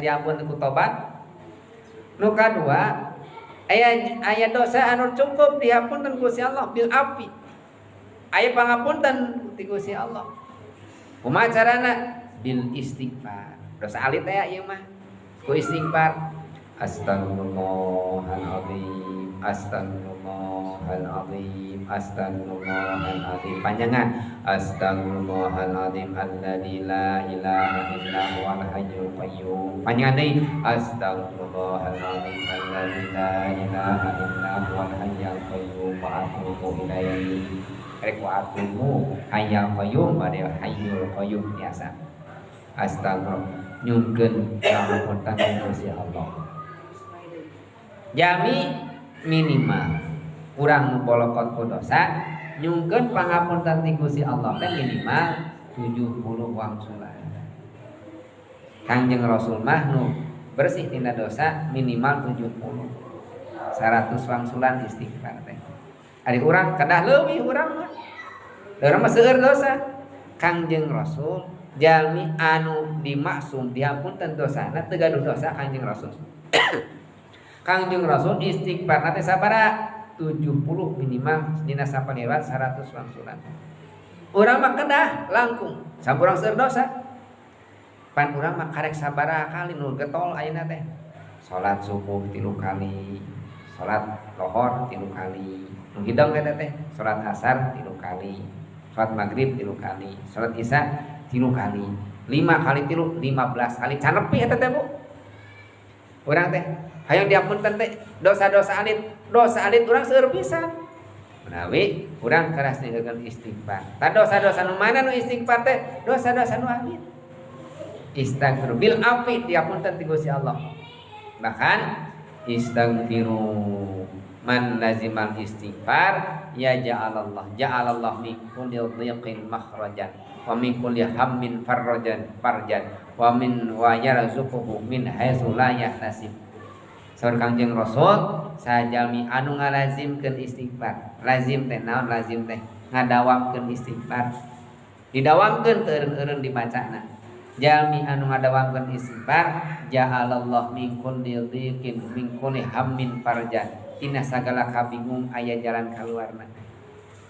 Diampun ku tobat. Nu kadua, aya aya dosa anu cukup dihapunten ku Gusti Allah bil afwi. Aya pangapunten ti Gusti Allah. Kumaha carana? Bil istighfar. Dosa alit teh ieu mah. Ku istighfar. Astagfirullahaladzim, astagfirullahaladzim, astagfirullahaladzim. Panjangan astagfirullahaladzim alladzi la ilaha illa huwal hayyul qayyum. Panjangan deui, astagfirullahaladzim alladzi la ilaha illa huwal hayyul qayyum wa atubu ilaih. Rek wa atubu hayyul qayyum bade hayyul qayyum biasa. Astagfirullah nyungkeun pangapunten Gusti Allah. Jami minimal urang nu bolokot ku dosa nyungkeun pangapunten ti Gusti Allah teh minimal 70 wangsulan. Kangjeng Rasul mah nu bersih tina dosa minimal 70. 100 wangsulan istighfar teh. Ari urang kedah leuwih urang mah. Urang mah seueur dosa. Kangjeng Rasul jalmi anu dimaksum dihapunten dosana teu gaduh dosa Kangjeng Rasul. Kangjeng Rasul istighfar teh sabaraha? 70 minimal dina sapaliwat 100 wangsulan. Urang mah kedah langkung sampurang seueur dosa. Pan urang mah karek sabaraha kali nu getol ayeuna teh. Salat subuh 3 kali, salat lohor 3 kali, nu hidang eta teh salat asar 3 kali, salat maghrib 3 kali, salat isya 3 kali, 5 kali 3 15 kali can nepi eta teh Bu. Urang teh hayang diapunten teh dosa-dosa alit, dosa alit urang seueur pisan. Menawi urang keras ninggalkeun istighfar. Tah dosa-dosa nu mana nu istighfar teh? Dosa-dosa nu alit. Istaghfir bil afwi diapunten ti Gusti Allah. Bahkan istaghfiru man lazimal istighfar ya ja'alallah ja'alallah min kulli dhiqin makhrajan wa min kulli hammin farrajan farjan wa min wa yarzuquhu min haitsu la yahtasib. Saur Kangjeng Rasul sajalmi anu ngalazimkeun istighfar. Lazim teh naon lazim teh? Ngadawamkeun istighfar. Didawamkeun teu eureun-eureun dibacana. Jalmi anu ngadawamkeun istighfar ja'alallah min kulli dhiqin min kulli hammin farjan. Tina sagala kabingung aya jalan kaluarna.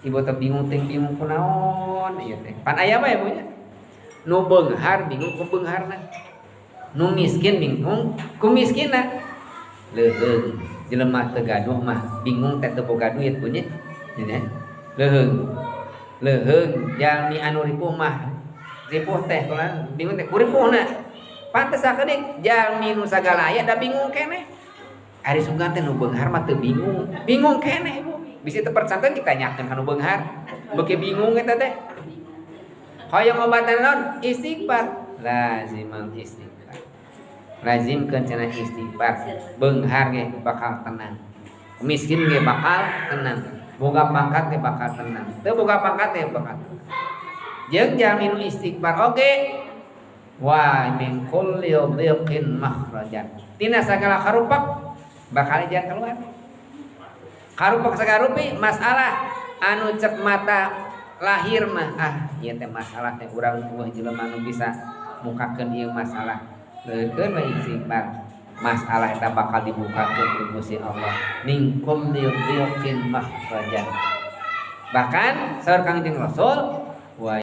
Ibu teh bingung teh bingung kunaon ieu teh. Pan aya bae Bu nya. Nu beunghar bingung ku beungharna. Nu miskin bingung ku miskinna. Leuheung jelema teu gaduh mah bingung teh teu boga duit Bu nya. Nya. Leuheung. Leuheung jalmi anu ripuh mah ripuh teh kulan bingung teh ku ripuhna. Pantes sakedik jalmi nu sagala aya da bingung keneh. Ari sugan teh nu beunghar mah teu bingung. Bingung keneh Bu. Bisi teu percanten kita nyakeun ka nu beunghar. Beuki bingung eta teh. Hoyong obatan naon? Istighfar. Lazimal istighfar. Lazimkeun cenah istighfar. Beunghar ge bakal tenang. Miskin ge bakal tenang. Boga pangkat ge bakal tenang. Teu boga pangkat ge bakal tenang. Jeung jalmi nu istighfar oge wa min kulli dhiqin makhrajan. Tina sagala karupak bakal jalan keluar. Karupak sagarupi masalah anu cek mata lahir mah ah ieu teh masalah teh urang eueuh jelema nu bisa mukakeun ieu masalah. Leukeun we istighfar. Masalah eta bakal dibukakeun ku Gusti Allah. Min kulli dhiqin makhrajan. Bahkan saur Kangjeng Rasul wa